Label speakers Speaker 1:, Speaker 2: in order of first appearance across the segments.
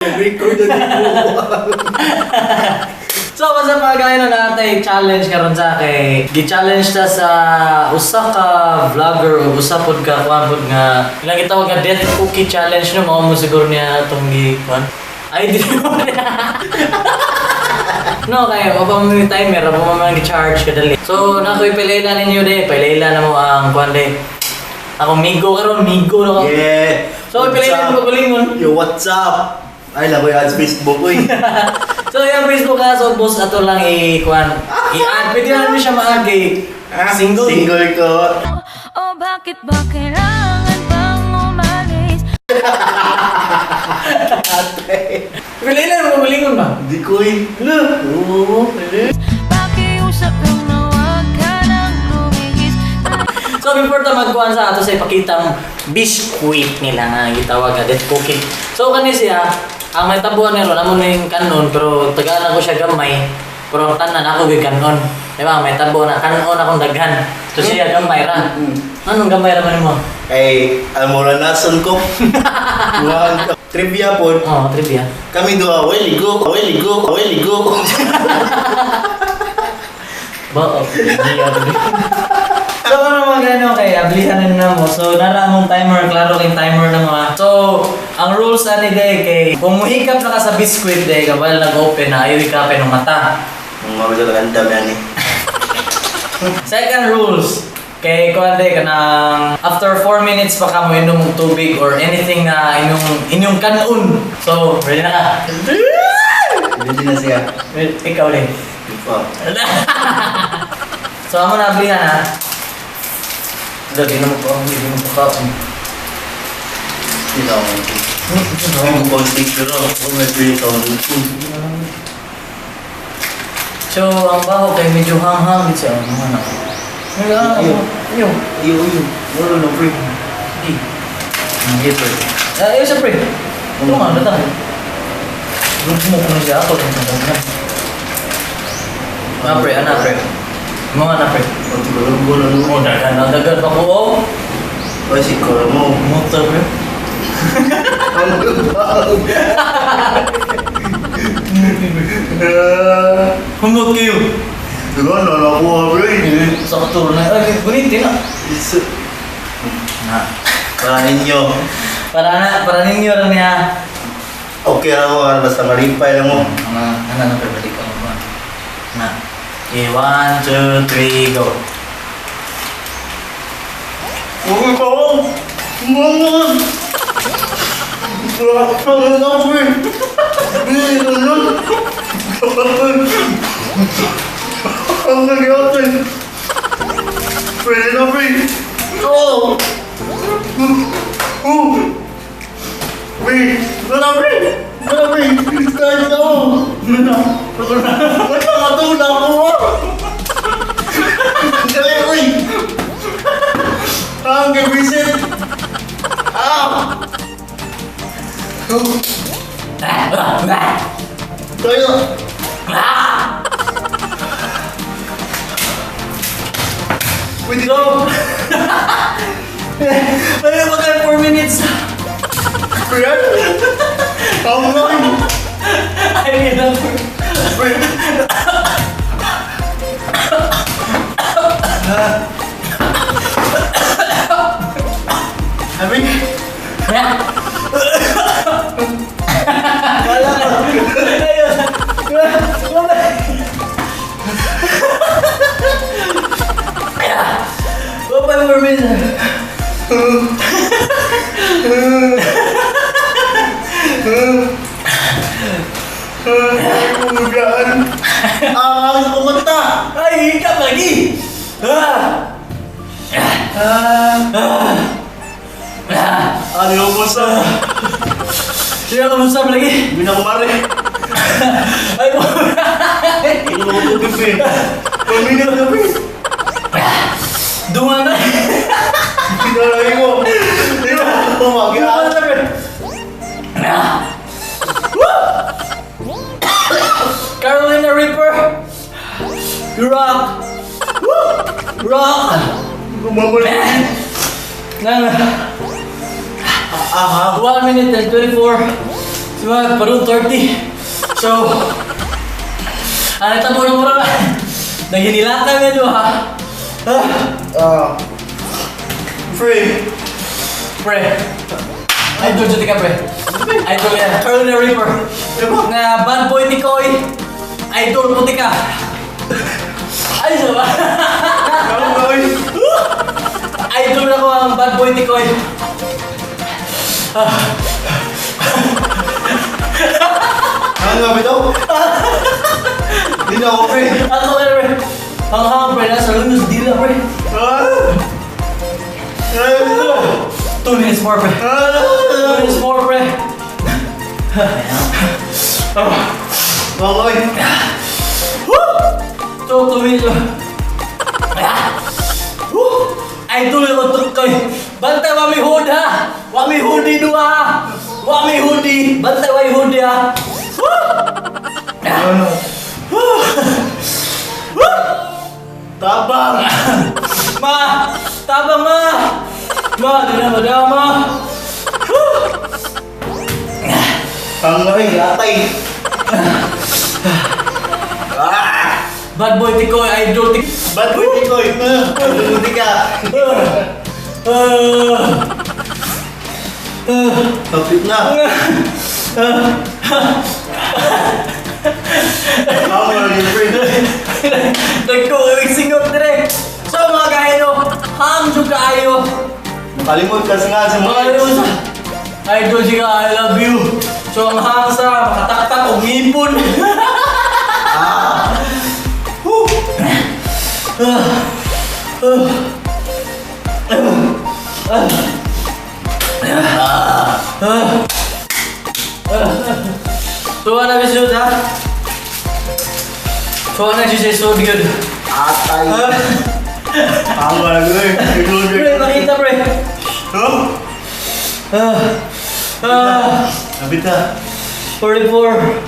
Speaker 1: Record na din mo.
Speaker 2: So, basta mga gaya na natay challenge karon sa kay gi-challenge ta sa usa ka vlogger o usa pod ka kuan pod nga ilang gitawag nga death cookie challenge, no? Mao mo siguro niya atong gi kuan. Ay, di mo niya. No, kay wa pa mo yung timer, wa pa mo gi-charge kadali. So, na ko'y pilayla ninyo de, pilayla na mo ang kuan de. Ako migo karon, migo na ko.
Speaker 1: Yeah.
Speaker 2: So, pilayla mo galingon.
Speaker 1: Yo, what's up? Ay, lakoy ads Facebook, uy.
Speaker 2: So, yung Facebook ka, so boss, ato lang i-kuan. I-add. Pwede na namin siya ma-add kay single.
Speaker 1: Single ko.
Speaker 3: O bakit ba kailangan pang umalis?
Speaker 2: Pili lang, magalingon ba?
Speaker 1: Hindi ko eh. Oo.
Speaker 3: Pakiusap lang na huwag ka nang lumihis.
Speaker 2: So, before ta magkuhan sa ato sa ipakita ang biscuit nila nga gitawag nga death cookie. So, kani siya, ang may tabuan ni ron, amo na yung kanon, pero tagaan ako siya gamay. Pero ang tanan ako gyud kanon. Di ba? May tabo na kanon akong daghan. So siya gamay ra. Anong gamay ra man mo?
Speaker 1: Ay, amora nason ko. Wow. Trivia po.
Speaker 2: Oh, trivia.
Speaker 1: Kami duha, well, ligo, well, ligo, well, ligo.
Speaker 2: Ba, oh, hindi ako. So ano mga gano kay ablihan na mo. So nara mong timer, klaro kay timer na mga. So ang rules ani day kay kung muhikap na ka sa biscuit day ka while nag-open na ayaw hikapin ng mata.
Speaker 1: Ang mga talaga ang dami ani.
Speaker 2: Second rules kay kuan day kanang after 4 minutes pa ka mo inom og tubig or anything na inyong inyong kanon. So ready na ka?
Speaker 1: Hindi na siya.
Speaker 2: Ready, ikaw din.
Speaker 1: Di pa.
Speaker 2: So amo na ablihan ha. Dali na mo pa, hindi mo pa ka.
Speaker 1: Hindi na ako. Ay, konti pero ako may pili ka ako.
Speaker 2: So, ang baho kay medyo hanghang din siya. Ano na? Ay, ah,
Speaker 1: Ayaw.
Speaker 2: ayaw.
Speaker 1: Iyo, iyo. Wala na, pre.
Speaker 2: Sige. Sige, pre. Ah, ayaw siya, pre. Ito nga, ano tayo? Group mo kung siya ako. Ah, pre, ana, pre. Mga na, pre.
Speaker 1: Konti ko lang, wala na.
Speaker 2: Oh, dagan na, dagan pa ko, oh.
Speaker 1: Ay, si Cora mo.
Speaker 2: Motor, pre.
Speaker 1: Ang bago.
Speaker 2: Humot kayo.
Speaker 1: Diba, nalakuha, pre.
Speaker 2: Sakto na. Ay, gunitin na. Na.
Speaker 1: Para ninyo.
Speaker 2: Para na, para ninyo rin niya.
Speaker 1: Okay ako, ah, basta malipay lang mo.
Speaker 2: Ano, ano na, pre, balik ako ba? Na. Okay, one, two, three, go.
Speaker 1: Okay pa ako. Mga! Wala ka na, pre. Hindi ko na. Ang nangyari. Pwede na, pre. Oh! Oh! Pre! Wala, pre! Wala, pre! Kahit na ako. Wala. Wala ka to, wala ako, ah. Dali, uy! Ang gabisit! Ah! Tayo! Pwede
Speaker 2: Go! Ay, ba kayo 4 minutes?
Speaker 1: Pre! Tama na kayo!
Speaker 2: Ay, lang.
Speaker 1: Pre! Sabi?
Speaker 2: Wala ka. Ayun. Wala. 5 more minutes.
Speaker 1: Ugaan! Ah, ang kumanta!
Speaker 2: Ay, hikap lagi. Ah. Ah. Ah.
Speaker 1: Ano mo sa?
Speaker 2: Siya kamusap lagi.
Speaker 1: Hindi na kumare.
Speaker 2: Ay, mo.
Speaker 1: Hindi mo tubig eh. Paminat na pre.
Speaker 2: Dunga na.
Speaker 1: Pinalay mo. Di ba? Pumagyan.
Speaker 2: Dunga na, pre. Ah. Woo! Carolina Reaper. You rock. Woo! Rock.
Speaker 1: Gumamalik.
Speaker 2: Nang.
Speaker 1: Aha.
Speaker 2: 1 minute and 24. Diba, parang 30. So, ano ito muna muna na. Naghinilatan nga nyo ha. Ah,
Speaker 1: Ah. Free.
Speaker 2: Pre. Idol dyan ka, pre. Idol yan. Carolina Reaper. Nga bad boy ni Koy. Idol mo ka. Ay, so ba?
Speaker 1: Boy.
Speaker 2: Idol ako ang bad boy ni Koy.
Speaker 1: Ano nga bitaw? Hindi na ako, pre.
Speaker 2: Ako ka pre. Ang hang, pre. Nasa lunos dila, pre.
Speaker 1: Ah! Ah!
Speaker 2: 2 minutes more, pre. 2 minutes more, pre.
Speaker 1: Okay.
Speaker 2: Woo! So, 2 minutes. Ah! Woo! Idol ko to kay. Bantay wa mi hood ha. Wa mi hoodie duha ha. Wa mi hoodie. Bantay wa mi hoodie ha. Woo!
Speaker 1: Ano?
Speaker 2: Woo! Woo!
Speaker 1: Tabang!
Speaker 2: Ma! Tabang ma! Ma, di na madama. Woo!
Speaker 1: Tangay, atay. Ah!
Speaker 2: Bad boy tikoy, idol tik.
Speaker 1: Bad boy tikoy. Buti ka.
Speaker 2: Ah! Ah!
Speaker 1: Kapit na. Ako na yung pre.
Speaker 2: Nagko kami singot dire. So mga kahino, hang jud kaayo.
Speaker 1: Makalimot ka nga sa mga
Speaker 2: Mga yun sa Idol siya, I love you. So ang hang sa makataktak og ngipon.
Speaker 1: Ah!
Speaker 2: Woo! Ah. Ah. Ah. Ah. Ah. Tuwa na bisud ha. Tuwa na siya sa sud gyud.
Speaker 1: Atay.
Speaker 2: Ah.
Speaker 1: Ako na yung
Speaker 2: Pre, makita pre.
Speaker 1: Huh?
Speaker 2: Ah. Ah.
Speaker 1: Kapit na.
Speaker 2: 44,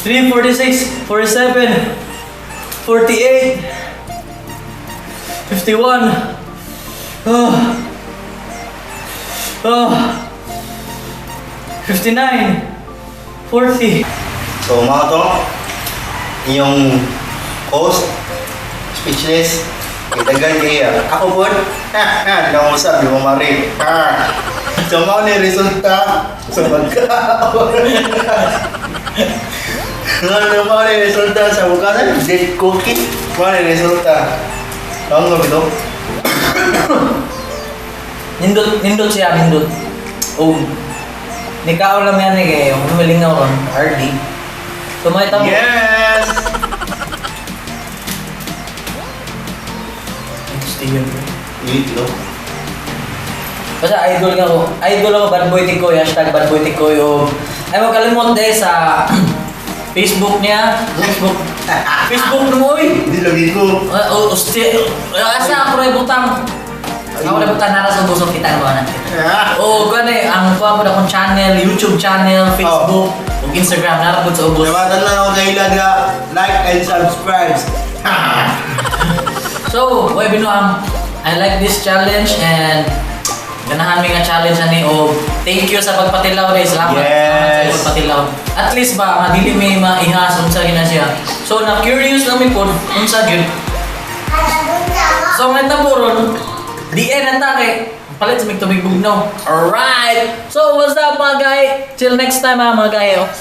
Speaker 2: 3, 46, 47, 48, 51. Oh. Oh. 59, 40.
Speaker 1: So mga to, inyong host, speechless, kay kaya. Ako po, ha ha, di ako usap, di mo mari. Ha. So mga ni resulta sa pagkaon. Ano mga ni resulta sa bukasan? Dead cookie. Mga ni resulta. Ang gabi to?
Speaker 2: Nindot, nindot siya, nindot. Oh. Nikaw lang yan eh, kayo. Humilingaw ron, RD. So, may tamo.
Speaker 1: Yes!
Speaker 2: Interesting yun, bro.
Speaker 1: Eat, no?
Speaker 2: Basta idol nga ko. Idol ako, Bad Boy Tikoy. #BadBoyTikoy. O, ay, wag kalimot de sa Facebook niya. Facebook. Facebook mo, oy.
Speaker 1: Hindi lagi ko.
Speaker 2: O, usti. Asa ako rin butang. Ako rin butang nara sa busok kita mo na.
Speaker 1: Ah!
Speaker 2: O, gani, ang kuha po na akong channel, YouTube channel, Facebook, ug Instagram, nara po sa ubos.
Speaker 1: Dawatan lang ako kay Ilaga. Like and subscribe.
Speaker 2: So, way binuang, I like this challenge and ganahan mi nga challenge ani o thank you sa pagpatilaw day. Salamat.
Speaker 1: Yes.
Speaker 2: Salamat sa pagpatilaw. At least ba nga dili may maihas unsa gina siya. So na curious lang mi pod unsa gyud. So ngayon tabo ron, di end ang take. Palit sa mig tubig bugnaw. Alright. So what's up mga guy? Till next time ha mga guy. Oh.